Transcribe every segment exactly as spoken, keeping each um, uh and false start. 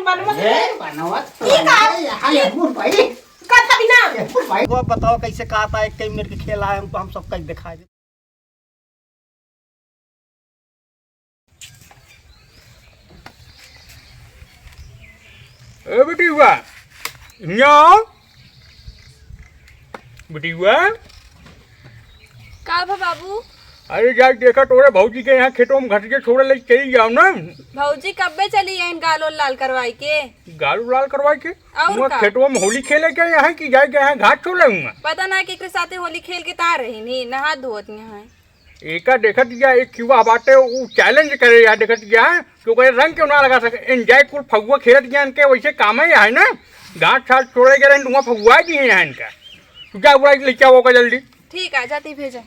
बनवा ए, बनवा तो ठीक है। है, यहाँ ये बुढ़ भाई। कथा बिना। ये बुढ़ भाई। वो बताओ कैसे कहा था, एक कई मिनट के खेल आए, हमको हम सब कई दिखाई दे। ए बेटी हुआ, हियाँ आओ। बेटी हुआ। का भा बाबू? अरे जाए देखा तोरे भौजी के यहाँ खेतों में घटिया छोड़े ले चली जाओ ना। भौजी कब्बे चली हैं गाल ओल लाल करवाई के? गाल ओल लाल करवाई के? और वहाँ का? खेतवा में होली खेले के यहाँ कि जाए के यहाँ घाट छोड़े हुआ? पता ना केकरे साथे होली खेल के तार रही नहीं, नहा धोत यहाँ है। एका देखत जा, एक युवा बाटे, उ challenge करे या देखत जा, तो कहे रंग क्यों ना लगा सके, enjoy कुल फगुआ खेलत जा, इनके वैसे काम है, है ना, घाट छाट छोड़े के रहे, धुआं फगुआ जी हैं इनका। तू जा बुलाई लइका वो का जल्दी। ठीक है, जाती भेजा।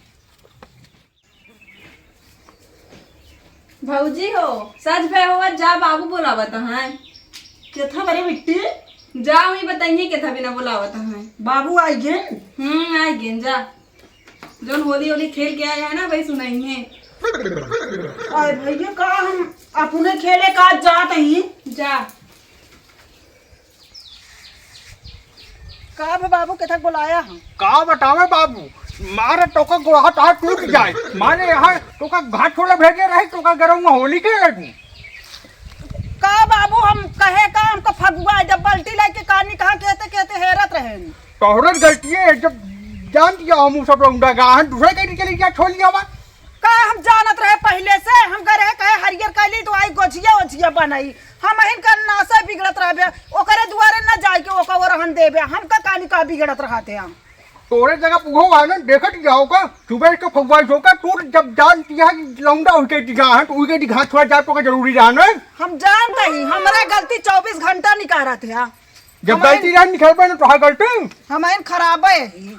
भौजी हो, सज भय होवत जा, बाबू बोलावत हैं। केथा बरे बिट्टी? जा, वही बताइए केथा बिना बोलावत हैं। बाबू आई गेन? हम्म, आई गेन, जा। जौन होली होली खेल के आए हैं ना, वही सुनाइए। अरे भैया, का हम अपने खेले का जात ही? जा। का भे बाबू, केथक बोलाया हम? का बतावे बाबू, मारे तोका गोड़हा तार टूट जाए, मारे यहाँ तोका घाट छोड़े भेजे रहे, तोका गरम में होली खेले तू। का बाबू, हम कहे का, हमको फगुआ जब बाल्टी लेके कानी कहाँ कहते कहते हेरत रहे। तोहरत गलती है, जब जान दिया हम सब लौंडा गा, हम दूसरे कहीं चली गया, छोड़ लिया बा। का हम जानत रहे पहिले से? हम गए रहे कहे हरियर कैली तो आई गोझिया ओझिया बनाई। हम हिन का नासा बिगड़त रहबे, ओकरे दुआरे न जाए के ओका वो रहन देबे। हमका कानी का बिगड़त रहते हम। तोरे जगह पुगो है ना, देखत जाओ का, सुबह के फगुआ जो का, तू जब जान दिया कि लौंडा उनके दिखा है, तो उनके दिखा थोड़ा जा तो का जरूरी रहा ना। हम जानते ही, हमरा गलती चौबीस घंटा निकारत है। जब हमारे गलती रहा निकल पाए ना, तो हाँ गलती। हमारे खराब है ही।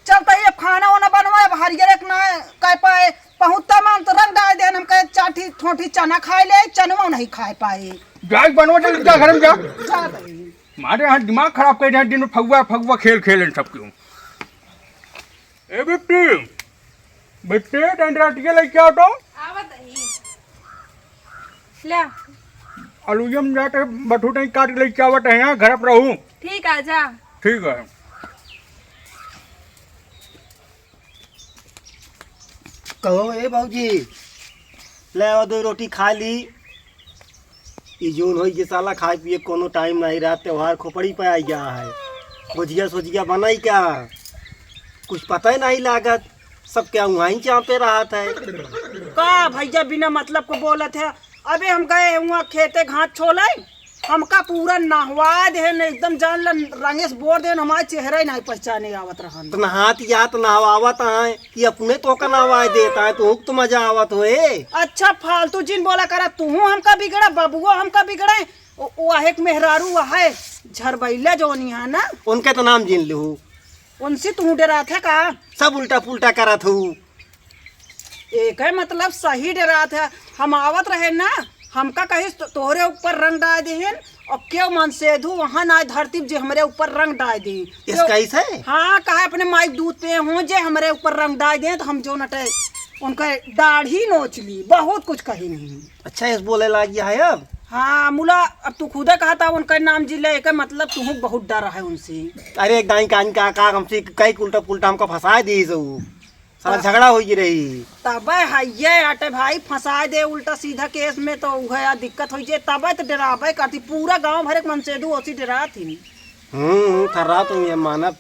चल तही अब खाना वाना बनवा, अब हरियर एक ना कह पाए, पहुँचता मान तो रंग डाल दे, हम कहे चाठी ठोठी चना खाए ले, चनवा नहीं खाए पाए। जा बनवा, जल्दी जा घर में जा। जा तही। मारे यहाँ दिमाग खराब कर दिया, दिन में फगुआ फगुआ खेल खेलें सब क्यों। ए बिट्टी, बिट्टी, डंडराटिया लेके आओ तो। आवत ही। ले। अलुइया में जाके बठूटा ही काट के लेके आवत है, यहाँ घर पर रहू। ठीक, आ जा। ठीक है। कहो ए भौजी, ले आओ दो रोटी खा ली। ई जौन होई जे साला खाए पिए कोनो टाइम नहीं रहा, त्योहार खोपड़ी पे आई गया है। गोजिया सोजिया बनाई क्या? कुछ पता ही नहीं लागत, सब क्या वहीं चापे रहत है। का भैया बिना मतलब को बोलत है? अबे हम गए हुआ खेते घास छोले, हमका पूरा नहवा देहन, एकदम जान ला रंगेस बोर देहन, हमारे चेहरा ही नहीं पहचाने आवत रहन। तो नहात यात नहवावत आए कि अपने तो का नहवाए देता है, तो हुक तो मजा आवत होए। अच्छा फालतू जिन बोला करा, तू हमका बिगड़ा, बबुआ हमका बिगड़े, ओ, ओ एक मेहरारू है झरबैला जौनी है ना, उनके तो नाम जिन लू। उनसे तू डरात है का? सब उल्टा पुल्टा करत हूँ। एक है मतलब सही डरात है। हम आवत रहे ना, हमका कहिस तो, तोहरे ऊपर रंग डाल देहन, और क्यों मनसेधु वहाँ ना धरती जे हमरे ऊपर रंग डाल दे। इस क्यों? कैसे? हाँ, कहा अपने माई दूध पे हूँ जे हमरे ऊपर रंग डाल दे, तो हम जो नटे उनका दाढ़ी नोच ली, बहुत कुछ कही नहीं। अच्छा, इस बोले लाग गया है अब? हाँ, मुला, अब तू खुदे कहा था उनका नाम जिले, एक मतलब तू बहुत डर है उनसे। अरे, एक दाई कान का, का हमसे कई उल्टा पुल्टा हमका फंसा दी से वो। साला हाँ। झगड़ा होई रही। तबे हइये आटे भाई, फंसाए दे उल्टा सीधा केस में, तो उहे आ दिक्कत होई जे, तबे तो डराबे करती, पूरा गांव भरे के मनसेधु ओसी डरात ही। हम्म, थर्रा तो ये मानब।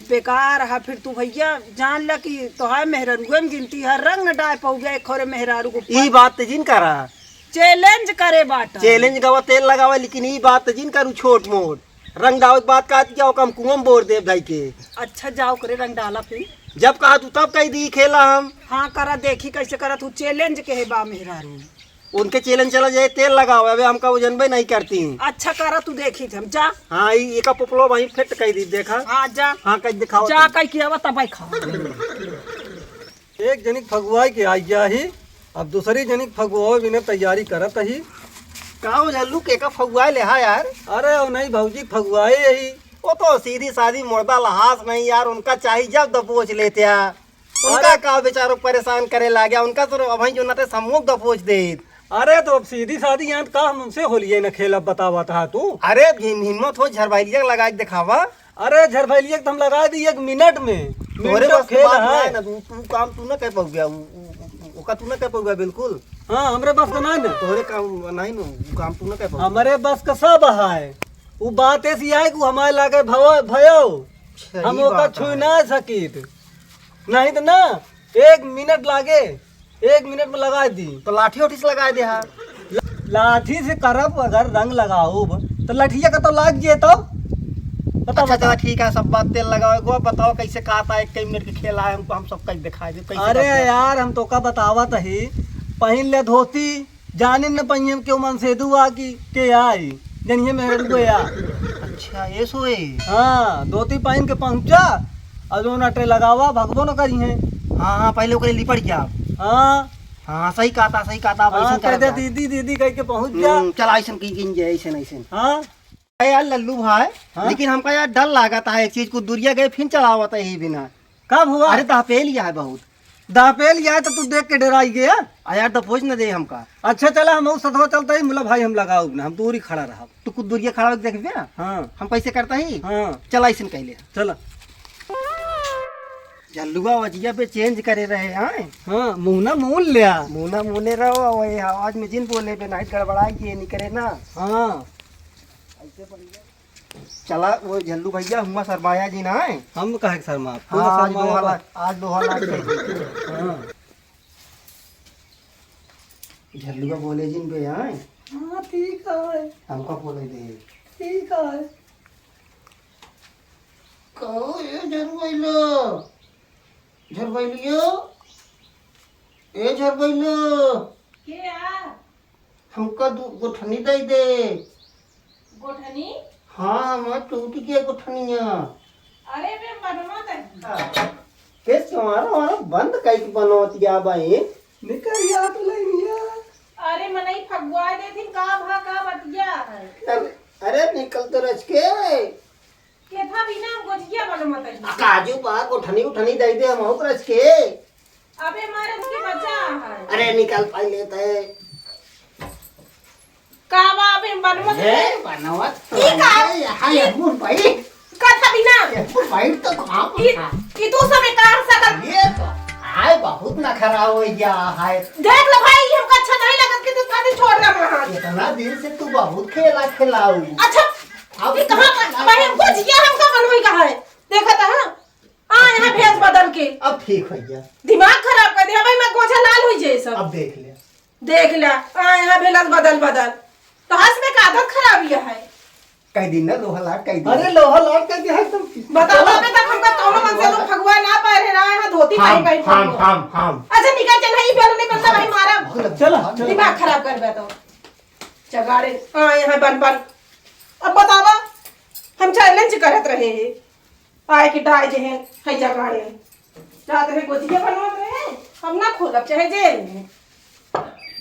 बेकार है फिर तू भैया, जान ला कि तोहार मेहररुए में गिनती है, रंग न डाल पाउबे एक खोरे मेहरारू को। ई बात ते जिन करा। Challenge करे बाटा। Challenge गवा तेल लगावे, लेकिन ई बात ते जिन करू छोट मोट। रंग डावे के बात कहत क्या, ओका हम कुआं में बोर देब धई के। अच्छा, जाओ करे रंग डाला फिर। जब कहा तू तब कही दी खेला हम। हाँ, करा देखी कैसे करा तू, challenge के है बा मेहरारू। उनके challenge चला जाए, तेल लगावे, अबे हमका वो जनबे नहीं करती। अच्छा, करा तू देखी थे हम, जा। हाँ, ई एका पोपलो वहीं फिट कही दी, देखा। हाँ, जा। हाँ, कही दिखाओ जा, तुम। कही किया बा, तब आई खा। एक जनिक फगुआई के आई गया ही, अब दूसरी जनिक फगुआवे बिना तैयारी करत ही। का हो झल्लू, के का फगुआए ले हा यार? अरे, वो नहीं भौजी, फगुआए यही। वो तो सीधी सादी मुर्दा लहास नहीं यार, उनका चाही जब दबोच लेते हैं। उनका अरे का बेचारो परेशान करे लाग्या, उनका तो अभी जो नाते सम्मुख दबोच दे। अरे तो अब सीधी सादी यहाँ का हम उनसे होलिये न खेलब, बतावत हा तू। अरे हिम-, हिम्मत हो, झरबैलिया लगा के देखावा। अरे झरबैलिया तो हम लगा दी एक मिनट में। तोरे मिनट बस के खेल बात है। नहीं ना, तू, तू काम तू ना कर पाउबे, उ, उ, उ, ओका तू ना कर पाउबे बिल्कुल। हाँ, हमरे बस का नहीं ना। तोरे काम नहीं ना, उ काम तू ना कर पाउबे। हमरे बस का सब है। उ बात ऐसी है कि हमारे लागे भव-, भयो। सही हम ओका बात छुई है। ना सकीत। नहीं तो ना, एक मिनट लागे, एक मिनट में लगा दी। तो लाठी ओठी से लगा दे हा। ल-, लाठी से करब, अगर रंग लगाउब, तो लठिया का तो लाग जे तो। बताओ, अच्छा, बताओ। चला ठीक है, सब बात तेल लगाओ, एक बार बताओ कैसे का था, एक कई मिनट के खेल आए, हमको हम सब कई दिखाए दे, कैसे अरे करते हैं। यार, हम तो का बतावत ही, पहिन ले धोती, जाने न पहिए केहू मनसेधू आ कि के आई, जनिए मेहरुए आ। अच्छा, ये सोए। हाँ, धोती पहिन के पहुँचा, और जो नटे लगावा, भगबो न करिहे। हाँ, हाँ, पहले ओकरे लिपट जा। हाँ। हाँ, सही कहा था, सही कहा था, अब हाँ, ऐसन कह करा दे था। दीदी, दीदी कह के पहुँच जा। हम्म, चल, ऐसन की गिन जाए, ऐसन, ऐसन। हाँ। अरे यार लल्लू भाई, हाँ? लेकिन हमका यार डर लागत है एक चीज, कुछ दुरिया गए फिर चलावत है ही बिना। कब हुआ? अरे दहपेल ही है बहुत। दहपेल ही है तो तू देख के डराई गया? आ यार दपोज न दे हमका। अच्छा चला हम सथवा चलता ही मुला भाई हम लगाउब ना, हम दूरी खड़ा रहब। तू कुछ दुरिया खड़ा होके देखबे? हाँ। हम कैसे करता ही? हाँ। चला ऐसन कहले। चला। जल्लुआ वजिया पे चेंज करे रहे हैं। हाँ, मुहना मून लिया। मुहना मूने रहो, वही आवाज में जिन बोले बे नाइट गड़बड़ाई ये नहीं करे ना। हाँ। ऐसे बढ़िया। चला वो झल्लू भैया हुआ शर्माया जी ना है। हम काहे के शर्मा? तू ना हाँ, आज शर्माया लोहा बा। लाग, आज लोहा लाग गई। हाँ। झल्लुआ बोले जिन बे आए। हाँ, ठीक है। हमका बोले दे। ठीक है। कहो ए झरबैलो, झरबैलियो, ए झरबैलो। के आ? हमका दू गोठनी दे दे। गोठनी? हाँ, हमार टूट गया गोठनिया। अरे बे बनवा तक। के तुम्हारा, हमारा बंद कई बनवत गया भाई। निकल गया तो ले लिया। अरे मनई फगुआ देथिन का भा का बतिया है। अरे, अरे निकल तो रच के। केथा बिना गोझिया बनमत है। आ, काजू बा, गोठनी उठनी दे दे, हम ओकरा के। अबे मारे उसके बच्चा है। अरे निकल पहले ते। का बा अबे बनमत ए, है? बनवत तो ई का? है, यहाँ ई ये बुढ़ भाई। कथा बिना। ये बुढ़ भाई तो काम ई, था। ई तू समय काम सकल। ये तो आए बहुत नखरा हो गया है। देख लो भाई, हमका अच्छा नहीं लगत कि तू शादी छोड़ दे वहाँ। इतना दिन से तू बहुत खेला खिलाऊ। अच्छा, अब ई कहाँ पर, भाई, हमको जिया हमका बनवाई कहाँ है? देखा था, हाँ? आ, यहाँ भेस बदल के। अब ठीक हो गया। दिमाग खराब कर दिया भाई, मैं गोझा लाल हुई जे सब। अब देख ले। देख ले, आ, यहाँ भेलस बदल बदल। तो हंस में का आदत खराब यह है। कई दिन ना लोहा लाट कई दिन। अरे लोहा लाट कई दिन है तुम। बताओ, अबे तक हमका कौनो मन से लोग फगुआ ना पाए रहे, ना यहाँ धोती हम, पहन पहन हम, फगुआ। हम, हम। अच्छा निकल चल, ई बेल नहीं बनता भाई मारा। चला, चला। दिमाग खराब कर बे तो। चगाड़े, आ, यहाँ बन बन। अब बतावा, हम चैलेंज करत रहे हैं। आए के डाय जे हैं, है जगाड़े। रात में गोजिया बनवत रहे, हम ना खोलब, चाहे जेल में।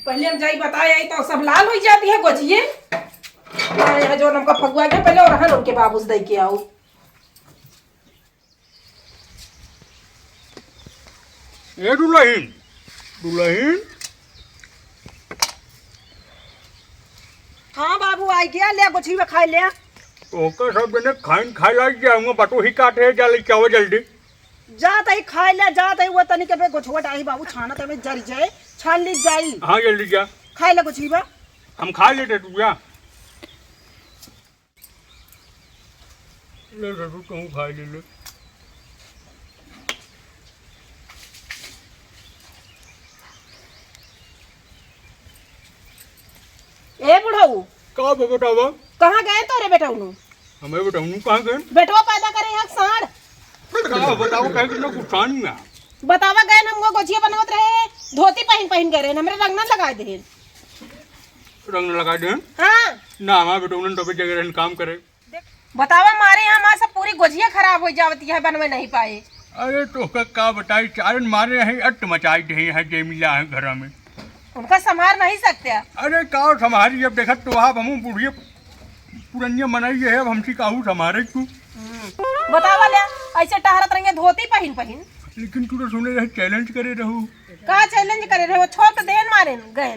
पहले हम जाई बताए आई तो सब लाल हो जाती है गोजिए। हाँ, यहाँ जो हमका फगुआ के पहले और हन उनके बाबूस दे के आओ। ए दुलहिन, दुलहिन। हाँ बाबू, आई गया, ले गोछिया खाए ले। ओकर सब जने खाइन खाए लाग गया, हुआ बटोही काटे जा ले चावल जल्दी। जा तई खाए ले, जा तई वो तनी के बे गोछवा डाही बाबू छाना तबे जर जाए, छान ली जाई। हाँ जल्दी जा। खाए ले गोछिया। हम खा लेते तू जा। ले रे, तू कहूँ खाए ले ले। ए बुढ़ऊ। का बे बेटावा? कहाँ गए तोरे बेटौनू? हमें बेटौनू कहाँ गए? बेटवा पैदा करे एक साँड़। का बताओ, कहे कि ना कुछ नहीं है। बतावा गए हम वो गोछिया बनवत रहे, धोती पहिन पहिन के रहे, हमरे रंगना लगा दे। रंगना लगा दे? हाँ। ना, हमारे बेटौनन तो जगह रहन काम करे। बतावा, मारे यहाँ हमार सब पूरी गोझिया खराब हो जावत है, बनवे नहीं पाए। अरे, तोहका का बताई, चारन मारे हैं, अट्ट मचाई दे हैं, जे मिला है घर में। उनका संभार नहीं सकते। अरे, का संभारी, अब देखत तो आप, हमहू बुढ़िया पुरनिया मनई है, अब हमसे काहू संभारे तू। हम्म। बतावा ले, ऐसे टहरत रहिए धोती पहिन पहिन। लेकिन तू तो सुने रहे, चैलेंज करे रहू। का चैलेंज करे रहे? वो छोट देन मारे गए।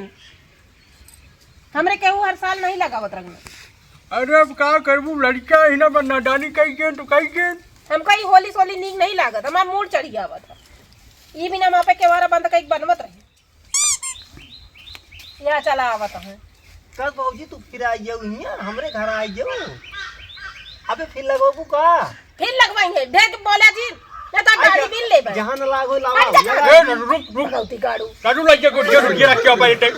हमरे केहू हर साल नहीं लगावत रंग। अरे अब का करबू, लड़का ही ना, बस नादानी कई गेन तो कई गेन। हमका ई होली सोली नीक नहीं लागत, हमार मूड चढ़ी आवत है। ई बिना वहाँ पे केवारा बंद कई बनवत रहे। या चला आवत है। कल भौजी तू फिर आई जाऊ हियाँ, हमरे घर आई जाऊ। अबे फिर लगोबू का? फिर लगवाई है, ढेर बोला जी, ना तो गाड़ी अरे, बिल लेबे। जहाँ न लाग होई, लावा, अरे, लगा ए, दी। रुक, रुक। भगवती गाड़ू। काटू लग गया, गुड़िया, रुक गया, क्या बैठे?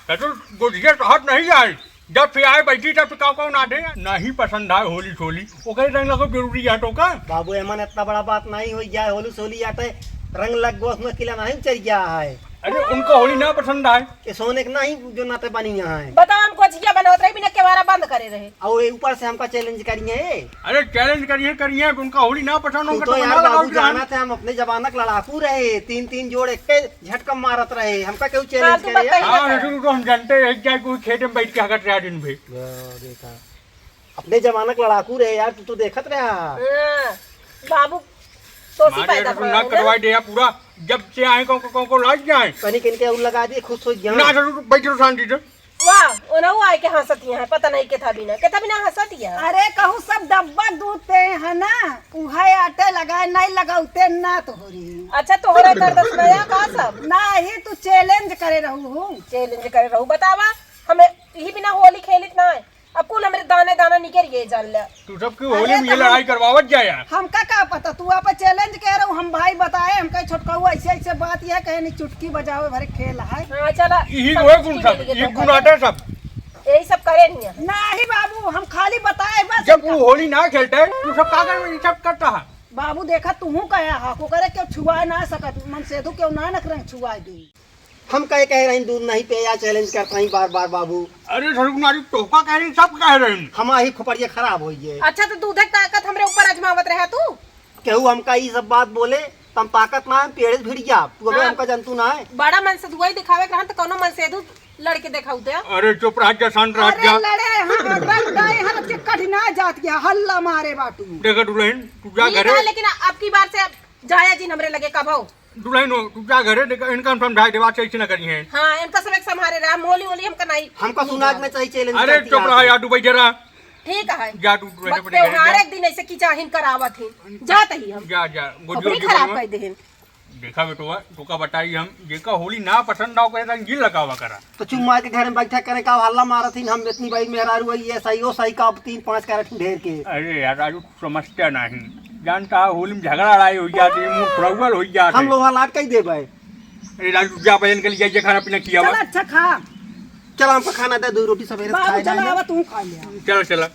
काटू, गुड़िया तो हाथ नहीं आए। जब फिर आए बैठी, तब तो का, का ना दे, नहीं पसंद आए होली सोली। ओकरे रंग लगो जरूरी है तो का? बाबू, एमन इतना बड़ा बात नहीं होई जाए, होली सोली आटे रंग लग गो, उसमें किला नहीं चढ़ गया है। अरे, उनका होली ना पसंद आए। ये सोने के नहीं, जो नाते बनी यहाँ है। बताओ, हम गोझिया बनावत रही, बिना केवारा बंद करे रहे। और ये ऊपर से हमका challenge करिए। अरे, challenge करिए, करिए, उनका होली ना पसंद तू होगा तो तो यार ना बाबू लगाओ जाना जान। थे, हम अपने जमाना के लड़ाकू रहे, तीन तीन जोड़ एक के झटका मारत रहे, हमका क्यों challenge फालतू करे? बात कहीं हाँ, ना रसुल को हम जानते हैं, क्या कोई खेत में बैठ के हगत रहा दिन भर। वाह, देखा, अपने जमाना के लड़ाकू रहे यार, तू तो देखत रहा। हाँ, बाबू, तो सी मारे पैदा रसुल भरा ना है ना? कटवाई दे यार पूरा, जब से आए को, को, को, को लाज के आए। कनी किनके और लगा दिए, खुश हो गया। ना रसुल, बैठ रहो शांति से। वाह, ओनहु आए के हंसत यहाँ, पता नहीं केथा बिना, केथा बिना हंसत यहाँ। अरे कहूँ सब डब्बा दूध ते है ना, उहे आटे लगाए, नहीं लगाउते ना तोहरी। अच्छा, तोहरे कर दस नया का सब? नाही, तू challenge करे रहू हूँ। Challenge करे रहू, बतावा, हमें यही बिना होली खेलित ना है, अब कुल हमरे दाने दाना निकल गए जान ले। तू सब की होली अरे में ये तो लड़ाई हम करवावत जा यार। हमका का पता, तू आप challenge कह रहू, हम भाई बताए, हमका छोटकाऊ ऐसे ऐसे बात यह कहे नहीं, चुटकी बजावे भरे खेल है। हाँ, चला, यही सब वो कुछ गुण खेल सब, के ये तो गुण करे। आटे सब। यही सब करे नहीं है। नाही बाबू, हम खाली बताए बस जब इनका। तू होली ना खेलते, तू सब का कर, ये सब करता है। बाबू देखा, तू कहे हा, को करे क्यों छुआ ना सकत, मन से तू क्यों ना नखरंग छुआ दे। हम कहे, कहे रही दूध नहीं पे या challenge करता ही बार बार बाबू। अरे झड़कू नारी तोहका कह रही, सब कह रही। हमारी खोपड़िया खराब होई है। अच्छा तो दूधे के ताकत हमरे ऊपर आजमावत रहा तू? केहू हमका ई सब बात बोले, तम ताकत ना है, पेड़े से भिड़ गया। तू अबे हाँ। हमका जंतु ना है। बड़ा मन से दुआई दिखावे के रहन तो कौनो मन से दू लड़के देखाऊ दे। अरे चुप रह जा, शांत रह अरे जा। लड़े, हाँ, रंग डाए, हर के कठिना जात गया, हल्ला मारे बाटू। देखा दुल्हन, तू जा ठीक घरे। है, लेकिन अब की बार से जाया जिन हमरे लगे कबो। दुल्हन हो, तू जा घरे, देख, इनका हम समझाए देवा, ऐसे ना करी हैं। हाँ, इनका सब एक संभारे रहा, मोली वोली हमका नहीं। हमका सुनाज में चाहिए challenge अरे करती चुप रहा यार। यार, तू बैठ जरा। ठीक है। जा तू, तू बस रहने पड़ेगा, त्योहार जा। एक दिन ऐसे की चाहिन करावत ही, जात ही हम। जा, जा, गोदी अपनी वोदी खराब बनवा। कर देहिन। देखा बेटवा, तोका बताई हम, जेका होली ना पसंद आओ करे, तंग जिन लगावा करा। तो चुप मार के घर में बैठा करे का हल्ला मारत ही, हम इतनी बड़ी मेहरारू है, ये सही, वो सही का तीन पाँच कैरेट ढेर के। अरे यार, राजू, समझते नहीं। जानता है, होली में झगड़ा लड़ाई हो जाती है, मुंह फुरौल हो जाता हम है। लोग हालात कही देबे। अरे राजू, जा बहन के लिए जा, खाना पीना किया चल हुआ। अच्छा खा। चल हमको खाना दे, दो रोटी सवेरे बाबू खाए चल ना। आवा, तू खा ले। चलो, चलो।